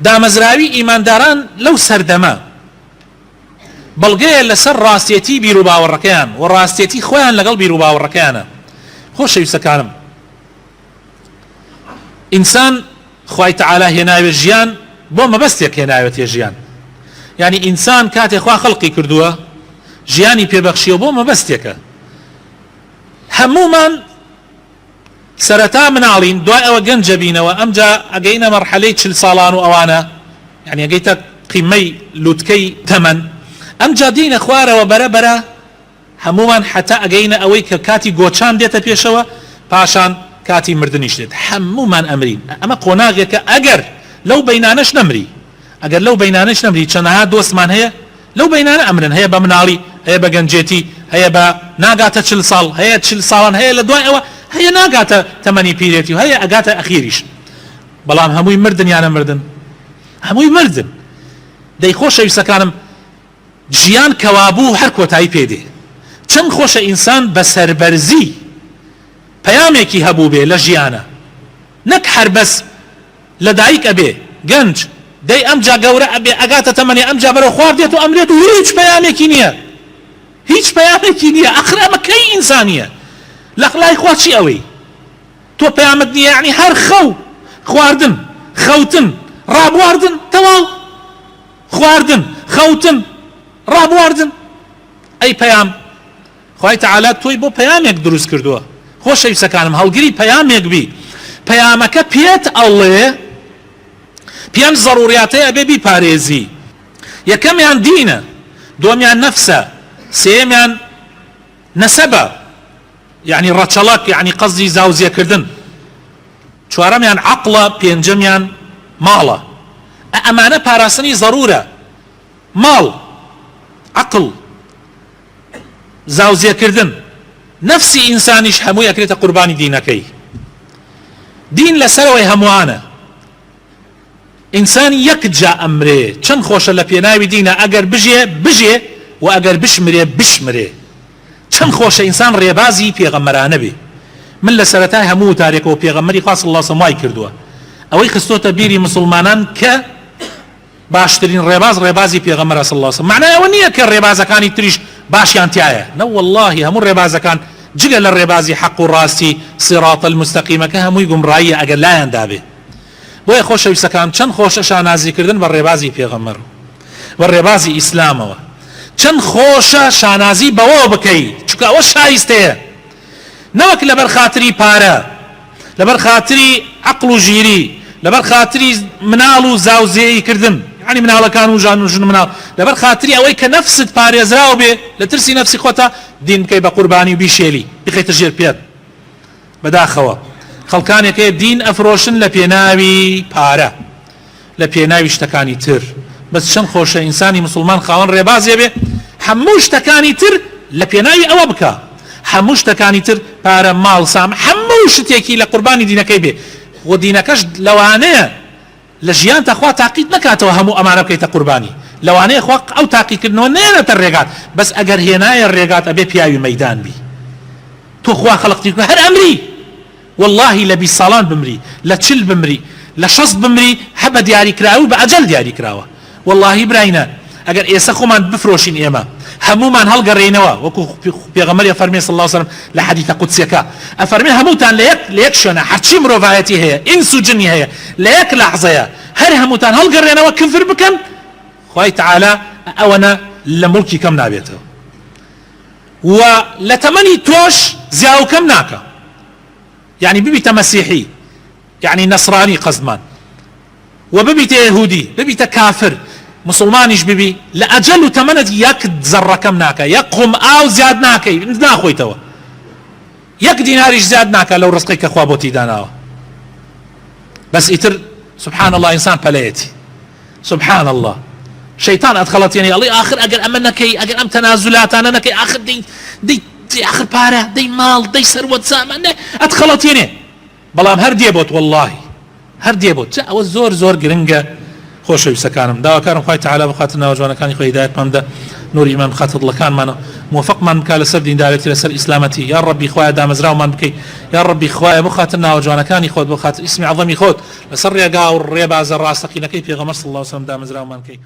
دامەزراوی ئیمانداران لەو سەردەمە بەڵگەیە لەسەر ڕاستێتی بیروباوەڕەکەیان و ڕاستێتی خۆیان لەگەڵ بیروباوەڕەکەیانە. خۆشەویستەکانم ئینسان خوای تەعالا هێناوێ ژیان بۆ مەبەستێک هێناوێتێ ژیان یعنی ئینسان کاتێ خوا خەڵقی کردووە ژیانی پێبەخشیەوە بۆ مەبەستێکە هەموومان سەرەتا مناڵین دوای ئەوە گەنجە بینەوە ئەمجا ئەگەینە مەرحەلەی چل ساڵان و ئەوانە یعنی ئەگەیتە قیمەی لوتکەی تەمەن ئەمجا دینە خوارەوە بەرە بەرە هەموومان حەتا ئەگەینە ئەوەی کە کاتی گۆچان دێتە پێشەوە پاشان کاتی مردنیش دێت هەموومان ئەمرین ئەمە قۆناغێکە ئەگەر لەو بەینانەش نەمری ئەگەر لەو بەینانەش نەمری چەنەها دۆستمان هەیە لەو بەینانە ئەمرن هەیە بە مناڵی هەیە بە گەنجێتی هەیە بە ناگاتە چل ساڵ هەیە چل ساڵان هەیە لە دوای ئەوە هەیە ناگاتە تەمەنی پیرێتی و هەیە ئەگاتە ئەخیریش بەڵام هەمووی مردن یانە مردن هەمووی مردن دەی خۆشەویستەکانم ژیان کەوابوو هەر کۆتایی پێ دێ. چەند خۆشە ئینسان بە سەربەرزی پەیامێکی هەبووبێ لە ژیانا نەک هەر بەس لە دایک ئەبێ گەنج دەی ئەمجا گەورە ئەبێ ئەگاتە تەمەنێ ئەمجا بەرەو خوار دێت و ئەمرێت و هیچ پەیامێکی نییە هیچ پەیامێکی نییە ئەخر ئەمە کەی ئینسانیە لە لای خوا چی ئەوەی تۆ پەیامت نییە یعنی هەر خەو خواردن خەوتن ڕابواردن تەواو خواردن، خەوتن، ڕابواردن. ئەی پەیام؟ خوای تەعالا تۆی بۆ پەیامێک دروست کردووە. خۆشەویستەکانم هەڵگری پەیامێک بی. پەیامەکە پێت ئەڵێ پێنج زەڕوڕیاتەی ئەبێ بیپارێزی. یەکەمیان دینە، دووەمیان نەفسە، سێیەمیان نەسەبە یەعنی ڕەچەڵەک یەعنی قەسدی زاوزێکردن. چوارەمیان عەقڵە پێنجەمیان ماڵە ئە ئەمانە پاراستنی زەرورە ماڵ عەقڵ زاوزێکردن نەفسی ئینسانیش هەمووی ئەکرێتە قوربانی دینەکەی دین لەسەرەوەی هەمووانە ئینسان یەک جا ئەمرێ چەند خۆشە لە پێناوی دینە ئەگەر بژێ بژێ و ئەگەر بشمرێ بشمرێ چەند خۆشە ئینسان ڕێبازی پێغەمبەرانە بێ من لە سەرەتای هەموو وتارێکەوە پێغەمبەری خوا صلی اللە علیە وسلم وای کردووە ئەوەی خستۆتە بیری مسوڵمانان کە باشترین ڕێباز ڕێبازی پێغەمبەرە صلی اللە علیە وسلم معنای ئەوە نییە کە ڕێبازەکانی تریش باشیان تایە نە واللهی هەموو ڕێبازەکان جگە لە ڕێبازی حەق و ڕاستی صراط المستقیمەکە هەمووی گومڕاییە ئەگەر لایان دابێ بۆیە خۆشەویستەکان چەند خۆشە شانازی کردن بە ڕێبازی پێغەمبەر و ڕێبازی ئیسلامەوە چەند خۆشە شانازی بەوەوە بکەی چونکە ئەوە شایستەیە نەوەک لەبەر خاتری پارە لەبەر خاتری عەقڵ و ژیری لەبەر خاتری مناڵ و زاوزێی کردن یعنی مناڵەکان و ژان و ژن مناڵ لەبەر خاتری ئەوەی کە نەفست پارێزراو بێ لە ترسی نەفسی خۆتا دین بکەی بە قوربانی و بیشێلی بخەیتە ژێر پێت بەداخەوە خەڵکانێک هەیە دین ئەفرۆشن لە پێناوی پارە لە پێناوی شتەکانی تر بەس چەند خۆشە ئینسانی مسوڵمان خاوەن ڕێبازێ بێ هەموو شتەکانی تر لە پێناوی ئەوە بکا هەموو شتەکانی تر پارە ماڵ سام هەموو شتێکی لە قوربانی دینەکەی بێ و دینەکەش لەوانەیە لە ژیانتا خوا تاقیت نەکاتەوە هەموو ئەمانە بکەیتە قوربانی لەوانەیە خوا ئەو تاقیکردنەوە نەیەنێتە ڕێگات بەس ئەگەر هێنایە ڕێگات ئەبێ پیاوی مەیدان بی تۆ خوا خەڵقتی کردوە هەر ئەمری وەڵاهی لە 20 ساڵان بمری لە چل بمری لە شەست بمری هە بە دیاریکراوی و بە ئەجەل دیاری کراوە وەڵاهی براینە ئەگەر ئێسە خۆمان بفرۆشین ئێمە هەموومان هەڵگەڕێینەوە وەکو پێغەمبەری ئەفەرمێ صلی اللە علیە وسلم لە حەدیثە قودسیەکە ئەفەرمێ هەمووتان لە یەک لە یەک شوێنە هەرچی مرۆڤایەتی هەیە ئینس و جنی هەیە لە یەک لەحزەیە هەر هەمووتان هەڵگەڕێنەوە کفر بکەن خوای تعالی ئەوەنە لە موڵکی کەم نابێتەوە و لە تەمەنی تۆش زیاو کەم ناکە یعنی ببیتە مەسیحی یعنی نەسرانی قەزمان وە ببیتە یەهودی ببیتە کافر موسڵمانیش ببی لە ئەجەل و تەمەنت یەک زەڕە کەم ناکا یەک قوم ئاو زیاد ناکەی ناخۆیتەوە یەک دیناریش زیاد ناکا لەو ڕزقەی کە خوا بۆتی داناوە بەس ئیتر سبحان الله ئینسان پەلەیەتی سبحان الله شەیتان ئەتخەڵەتێنێ ئەڵێ ئاخر ئەگەر ئەمە نەکەی ئەگەر ئەم تەنازولاتانە نەکەی ئاخر دەی دەی ئاخر پارە دەی ماڵ دەی سەروەت سامان ئەتخەڵەتێنێ بەڵام هەر دێ بۆت وەڵاهی هەر دێ بۆت جا ئەوە زۆر زۆر گرنگە خۆشەویستەکانم داواکارم خوای تەعالا بخاتە ناوە جوانەکانی خۆی هیدایەتمان بدە. نوری ئیمان بخاتە دڵەکانمانەوە مۆفەقمان بکا لەسەر دیندارێتی لەسەر ئیسلامەتی یا ڕەبی خوایە دامەزراومان بکەی یا ڕەبی خوایە بۆ خاتر ناوە جوانەکانی خۆت بۆ خاتر ئیسمی عەزەمی خۆت لەسەر ڕێگا و ڕێبازە ڕاستەقینەکەی پێغەمبەر صلی اللە علیە وسلم دامەزراومان کەی.